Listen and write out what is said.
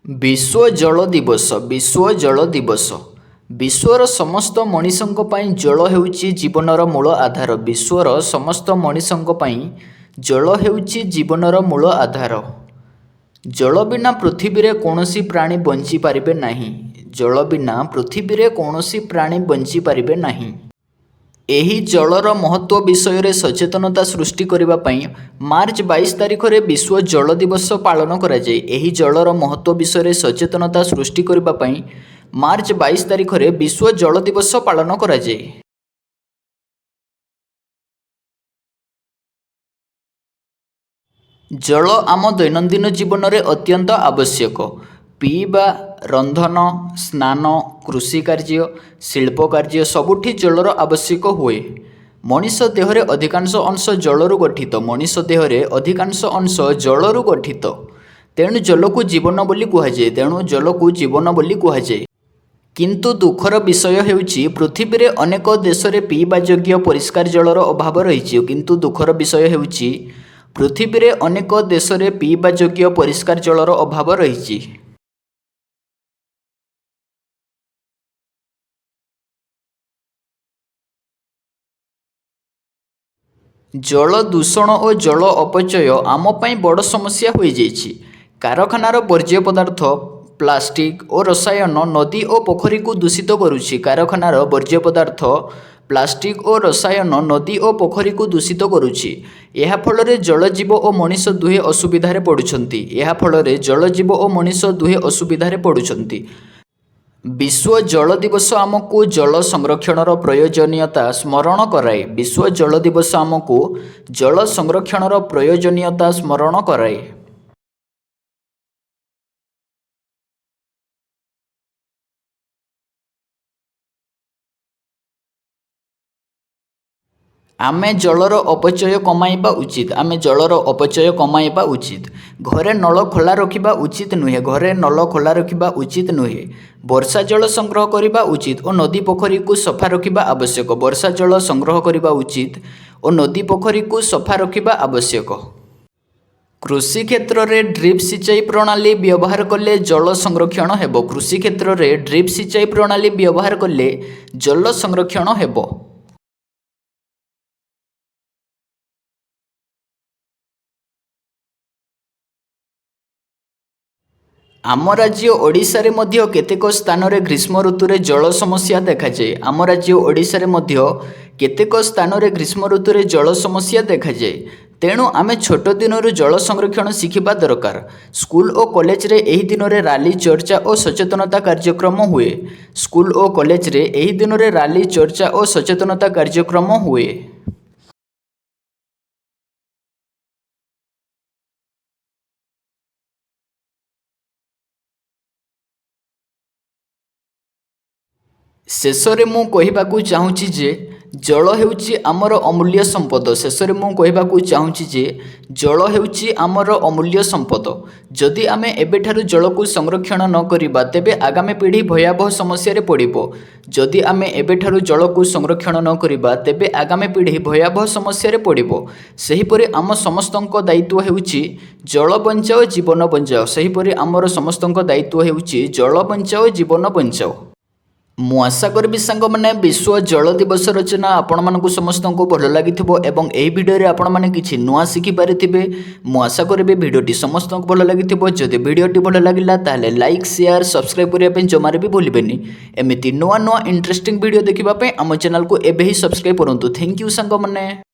ବିଶ୍ୱ ଜଳ ଦିବସ। ବିଶ୍ୱ ଜଳ ଦିବସ। ବିଶ୍ୱର ସମସ୍ତ ମଣିଷଙ୍କ ପାଇଁ ଜଳ ହେଉଛି ଜୀବନର ମୂଳ ଆଧାର। ବିଶ୍ୱର ସମସ୍ତ ମଣିଷଙ୍କ ପାଇଁ ଜଳ ହେଉଛି ଜୀବନର ମୂଳ ଆଧାର। ଜଳ ବିନା ପୃଥିବୀରେ କୌଣସି ପ୍ରାଣୀ ବଞ୍ଚିପାରିବେ ନାହିଁ। ଜଳ ବିନା ପୃଥିବୀରେ କୌଣସି ପ୍ରାଣୀ ବଞ୍ଚିପାରିବେ ନାହିଁ। ଏହି ଜଳର ମହତ୍ତ୍ୱ ବିଷୟରେ ସଚେତନତା ସୃଷ୍ଟି କରିବା ପାଇଁ ମାର୍ଚ୍ଚ 22 ତାରିଖରେ ବିଶ୍ୱ ଜଳ ଦିବସ ପାଳନ କରାଯାଏ। ଏହି ଜଳର ମହତ୍ତ୍ୱ ବିଷୟରେ ସଚେତନତା ସୃଷ୍ଟି କରିବା ପାଇଁ ମାର୍ଚ୍ଚ 22 ତାରିଖରେ ବିଶ୍ୱ ଜଳ ଦିବସ ପାଳନ କରାଯାଏ। ଜଳ ଆମ ଦୈନନ୍ଦିନ ଜୀବନରେ ଅତ୍ୟନ୍ତ ଆବଶ୍ୟକ। ପିଇବା, ରନ୍ଧନ, ସ୍ନାନ, କୃଷିକାର୍ଯ୍ୟ, ଶିଳ୍ପ କାର୍ଯ୍ୟ ସବୁଠି ଜଳର ଆବଶ୍ୟକ ହୁଏ। ମଣିଷ ଦେହରେ ଅଧିକାଂଶ ଅଂଶ ଜଳରୁ ଗଠିତ। ମଣିଷ ଦେହରେ ଅଧିକାଂଶ ଅଂଶ ଜଳରୁ ଗଠିତ। ତେଣୁ ଜଳକୁ ଜୀବନ ବୋଲି କୁହାଯାଏ। ତେଣୁ ଜଳକୁ ଜୀବନ ବୋଲି କୁହାଯାଏ। କିନ୍ତୁ ଦୁଃଖର ବିଷୟ ହେଉଛି, ପୃଥିବୀରେ ଅନେକ ଦେଶରେ ପିଇବା ଯୋଗ୍ୟ ପରିଷ୍କାର ଜଳର ଅଭାବ ରହିଛି। କିନ୍ତୁ ଦୁଃଖର ବିଷୟ ହେଉଛି, ପୃଥିବୀରେ ଅନେକ ଦେଶରେ ପିଇବା ଯୋଗ୍ୟ ପରିଷ୍କାର ଜଳର ଅଭାବ ରହିଛି। ଜଳ ଦୂଷଣ ଓ ଜଳ ଅପଚୟ ଆମ ପାଇଁ ବଡ଼ ସମସ୍ୟା ହୋଇଯାଇଛି। କାରଖାନାର ବର୍ଜ୍ୟ ପଦାର୍ଥ, ପ୍ଲାଷ୍ଟିକ ଓ ରସାୟନ ନଦୀ ଓ ପୋଖରୀକୁ ଦୂଷିତ କରୁଛି। କାରଖାନାର ବର୍ଜ୍ୟ ପଦାର୍ଥ, ପ୍ଲାଷ୍ଟିକ ଓ ରସାୟନ ନଦୀ ଓ ପୋଖରୀକୁ ଦୂଷିତ କରୁଛି। ଏହା ଫଳରେ ଜଳଜୀବ ଓ ମଣିଷ ଦୁହେଁ ଅସୁବିଧାରେ ପଡ଼ୁଛନ୍ତି। ଏହା ଫଳରେ ଜଳଜୀବ ଓ ମଣିଷ ଦୁହେଁ ଅସୁବିଧାରେ ପଡ଼ୁଛନ୍ତି। ବିଶ୍ୱ ଜଳ ଦିବସ ଆମକୁ ଜଳ ସଂରକ୍ଷଣର ପ୍ରୟୋଜନୀୟତା ସ୍ମରଣ କରାଏ। ବିଶ୍ୱ ଜଳ ଦିବସ ଆମକୁ ଜଳ ସଂରକ୍ଷଣର ପ୍ରୟୋଜନୀୟତା ସ୍ମରଣ କରାଏ। ଆମେ ଜଳର ଅପଚୟ କମାଇବା ଉଚିତ। ଆମେ ଜଳର ଅପଚୟ କମାଇବା ଉଚିତ। ଘରେ ନଳ ଖୋଲା ରଖିବା ଉଚିତ ନୁହେଁ। ଘରେ ନଳ ଖୋଲା ରଖିବା ଉଚିତ ନୁହେଁ। ବର୍ଷା ଜଳ ସଂଗ୍ରହ କରିବା ଉଚିତ ଓ ନଦୀ ପୋଖରୀକୁ ସଫା ରଖିବା ଆବଶ୍ୟକ। ବର୍ଷା ଜଳ ସଂଗ୍ରହ କରିବା ଉଚିତ ଓ ନଦୀ ପୋଖରୀକୁ ସଫା ରଖିବା ଆବଶ୍ୟକ। କୃଷି କ୍ଷେତ୍ରରେ ଡ୍ରିପ୍ ସିଞ୍ଚାଇ ପ୍ରଣାଳୀ ବ୍ୟବହାର କଲେ ଜଳ ସଂରକ୍ଷଣ ହେବ। କୃଷି କ୍ଷେତ୍ରରେ ଡ୍ରିପ୍ ସିଞ୍ଚାଇ ପ୍ରଣାଳୀ ବ୍ୟବହାର କଲେ ଜଳ ସଂରକ୍ଷଣ ହେବ। ଆମ ରାଜ୍ୟ ଓଡ଼ିଶାରେ ମଧ୍ୟ କେତେକ ସ୍ଥାନରେ ଗ୍ରୀଷ୍ମ ଋତୁରେ ଜଳ ସମସ୍ୟା ଦେଖାଯାଏ। ଆମ ରାଜ୍ୟ ଓଡ଼ିଶାରେ ମଧ୍ୟ କେତେକ ସ୍ଥାନରେ ଗ୍ରୀଷ୍ମ ଋତୁରେ ଜଳ ସମସ୍ୟା ଦେଖାଯାଏ। ତେଣୁ ଆମେ ଛୋଟ ଦିନରୁ ଜଳ ସଂରକ୍ଷଣ ଶିଖିବା ଦରକାର। ସ୍କୁଲ ଓ କଲେଜରେ ଏହି ଦିନରେ ରାଲି, ଚର୍ଚ୍ଚା ଓ ସଚେତନତା କାର୍ଯ୍ୟକ୍ରମ ହୁଏ। ସ୍କୁଲ ଓ କଲେଜରେ ଏହି ଦିନରେ ରାଲି, ଚର୍ଚ୍ଚା ଓ ସଚେତନତା କାର୍ଯ୍ୟକ୍ରମ ହୁଏ। ଶେଷରେ ମୁଁ କହିବାକୁ ଚାହୁଁଛି ଯେ, ଜଳ ହେଉଛି ଆମର ଅମୂଲ୍ୟ ସମ୍ପଦ। ଶେଷରେ ମୁଁ କହିବାକୁ ଚାହୁଁଛି ଯେ, ଜଳ ହେଉଛି ଆମର ଅମୂଲ୍ୟ ସମ୍ପଦ। ଯଦି ଆମେ ଏବେଠାରୁ ଜଳକୁ ସଂରକ୍ଷଣ ନ କରିବା, ତେବେ ଆଗାମୀ ପିଢ଼ି ଭୟାବହ ସମସ୍ୟାରେ ପଡ଼ିବ। ଯଦି ଆମେ ଏବେଠାରୁ ଜଳକୁ ସଂରକ୍ଷଣ ନ କରିବା, ତେବେ ଆଗାମୀ ପିଢ଼ି ଭୟାବହ ସମସ୍ୟାରେ ପଡ଼ିବ। ସେହିପରି ଆମ ସମସ୍ତଙ୍କ ଦାୟିତ୍ୱ ହେଉଛି ଜଳ ବଞ୍ଚାଅ, ଜୀବନ ବଞ୍ଚାଅ। ସେହିପରି ଆମର ସମସ୍ତଙ୍କ ଦାୟିତ୍ୱ ହେଉଛି ଜଳ ବଞ୍ଚାଅ, ଜୀବନ ବଞ୍ଚାଅ। ମୁଁ ଆଶା କରିବି ସାଙ୍ଗମାନେ, ବିଶ୍ୱ ଜଳ ଦିବସ ରଚନା ଆପଣମାନଙ୍କୁ ସମସ୍ତଙ୍କୁ ଭଲ ଲାଗିଥିବ ଏବଂ ଏହି ଭିଡ଼ିଓରେ ଆପଣମାନେ କିଛି ନୂଆ ଶିଖିପାରିଥିବେ। ମୁଁ ଆଶା କରିବି ଭିଡ଼ିଓଟି ସମସ୍ତଙ୍କୁ ଭଲ ଲାଗିଥିବ। ଯଦି ଭିଡ଼ିଓଟି ଭଲ ଲାଗିଲା, ତାହେଲେ ଲାଇକ୍, ସେୟାର, ସବସ୍କ୍ରାଇବ୍ କରିବା ପାଇଁ ଜମାରେ ବି ଭୁଲିବେନି। ଏମିତି ନୂଆ ନୂଆ ଇଣ୍ଟରେଷ୍ଟିଂ ଭିଡ଼ିଓ ଦେଖିବା ପାଇଁ ଆମ ଚ୍ୟାନେଲକୁ ଏବେ ହିଁ ସବସ୍କ୍ରାଇବ୍ କରନ୍ତୁ। Thank you ସାଙ୍ଗମାନେ।